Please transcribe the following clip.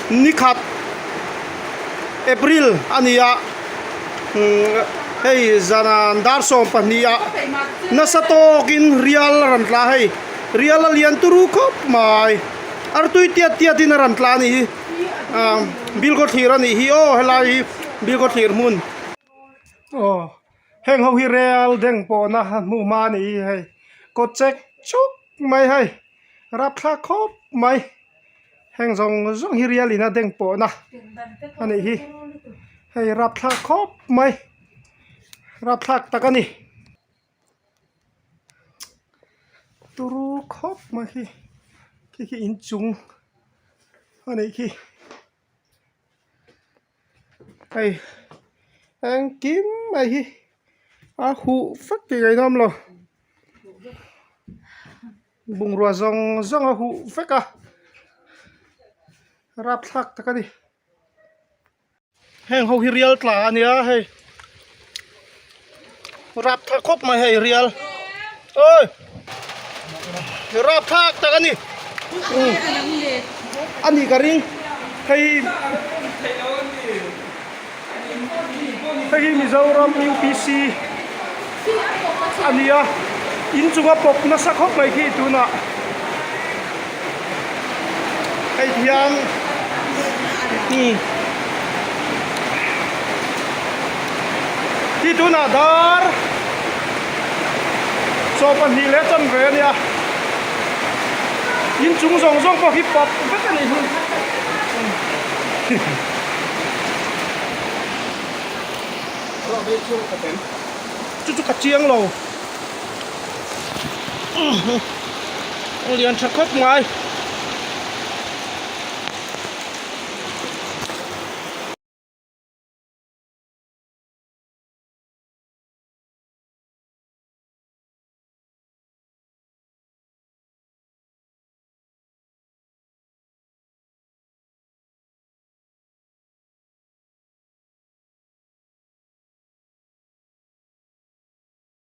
Nikhat April a ni a, hei zan dar 12 ah nasa tawkin rial a rawn tla a hei, rial a lian turu khawp mai, artui tiat tiat in a rawn tla a nih hi, Bilkhawthlir a nih hi aw helai hi Bilkhawthlir hmun. Aw heng ho hi rial deng pawhna hmuh hma a nih hi hei kawt chek chuk mai hei rapthlak khawp mai. Heng zawng zawng hi rial in a deng pawhna a nih hi hei rapthlak khawp mai rapthlak tak a ni turu khawp mai hi khi khi inchung a nih khi hei engkim mai hi a huh vek tih ngaihna awm lo. Bungrua zawng zawng a huh vek a, rapthlak tak a ni. Heng ho hi rial tla a nia hei, rapthlak khawp mai hei rial, oi rapthlak tak a ni. A nih ka ring hei Hei hi Mizoram UPC a ni a, inchung a pawp nasa khawp mai khi tunah hei hian umm khi tunah dar chaw pahnih leh chanve a nia inchung zawng zawng pawh hi pawp vek a nih hi. Chu chu ka chiang lo lian tha khawp mai.